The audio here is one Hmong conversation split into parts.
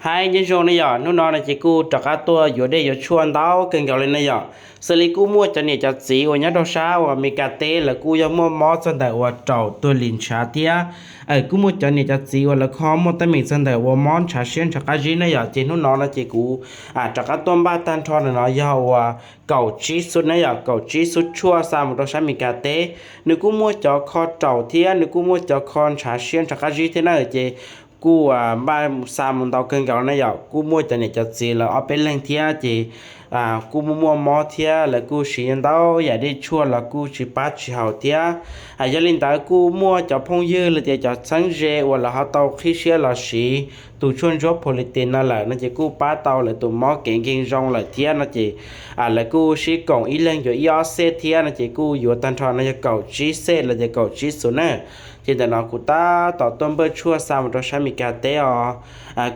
Hais nyob zoo ne yom, hnub no no ces kuj rov qab tuaj yuav dej yuav tshuaj ntau kawg nkaus li ne yom. Xws li kuj muaj cov niam cov txiv uas nyob rau sab uas Amelikas teb lawv kuj yog muaj mob txog ntawm uas raum tuag lis ntshav thiab. Kuj muaj cov niam cov txiv uas lawv ho muaj teeb meem txog ntawm uas mob ntshav siab ntshav qab zib ne yom, ces hnub no no ces kuv rov qab tuaj npaj tag nrho no yog uas kaum tsib xub ne yom, kaum tsib xub tshuaj xa mus rau sab Amelikas teb. Nws kuj muaj cov kho raum thiab nws kuj muaj cov kho ntshav siab ntshav qab zib thiab na, ces kuj npaj xa mus ntau kawg nkaus ne yom. Kuj muaj cov niam cov txiv lawv ob peb leeg thiab ces kuj muaj muaj mob thiab lawv kuj siv ntau yam dej tshuaj los kuj tsis pab tsis haum thiab. Yog li ntawd kuj muaj cov phooj ywg los tias cov txheeb ze uas lawv ho tau qhib siab los siv tus tshuaj ntsuab Politin no lawm no ces kuj pab tau lawv tus mob kev nkeeg zoo lawm thiab no ces lawv kuj sib koom ib leeg yuav ib ob xej thiab no ces kuj yuav tag nrho no yog kaum tsib xej los tias kaum tsib xub na. Ces ntawm no kuv tab tom tuaj npaj tshuaj xa mus rau sab Amelikas teb os.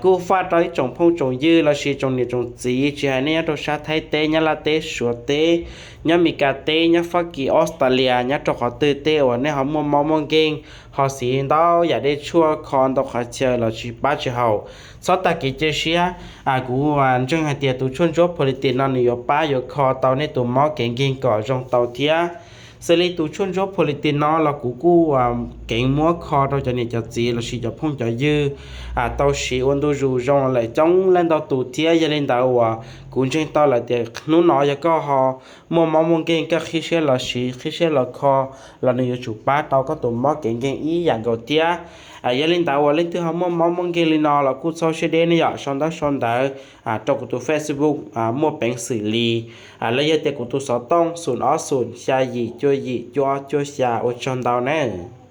Kuj faj rau ib tsoom phooj tsoom ywg los sis tsoom niam tsoom txiv tsis hais nej nyob rau sab Thaib teb, Nyab Laj teb, Suav teb, nyob Amelikas teb, nyob Fab Kis, Australia, nyob rau qhov twg tej uas nej ho muaj mob muaj nkeeg, ho siv ntau yam dej tshuaj kho ntau qhov chaw los tsis pab tsis haum, txhob tag kev cia siab. Kuv ntseeg hais tias tus tshuaj ntsuab Politin no nws yuav pab yuav kho tau nej tus mob kev nkeeg kom zoo tau thiab. Xws li tus tshuaj ntsuab Politin no los kuv kuj keev muab kho rau cov niam cov txiv los sis cov phooj cov ywg tau siv ua ntu zus zoo lawm coob leej ntau tus thiab. Yog li ntawd uas kuv ntseeg tau lawm tias hnub no yog koj ho muaj mob muaj nkeeg koj qhib siab los siv qhib siab los kho los nws yuav tsum pab tau koj tus mob kev nkeeg ib yam nkaus thiab. Yog li ntawd uas leej twg ho muaj mob muaj nkeeg li no los kuj txhob siab deb ne yom, sau ntaub sau ntawv rau kuv tus Facebook Muaj Peev Xwm Lis, los yog tias kuv tus xov tooj xoom ob xoom xya yim cuaj yim cuaj ob cuaj xya. Ua tsaug ntau nawb.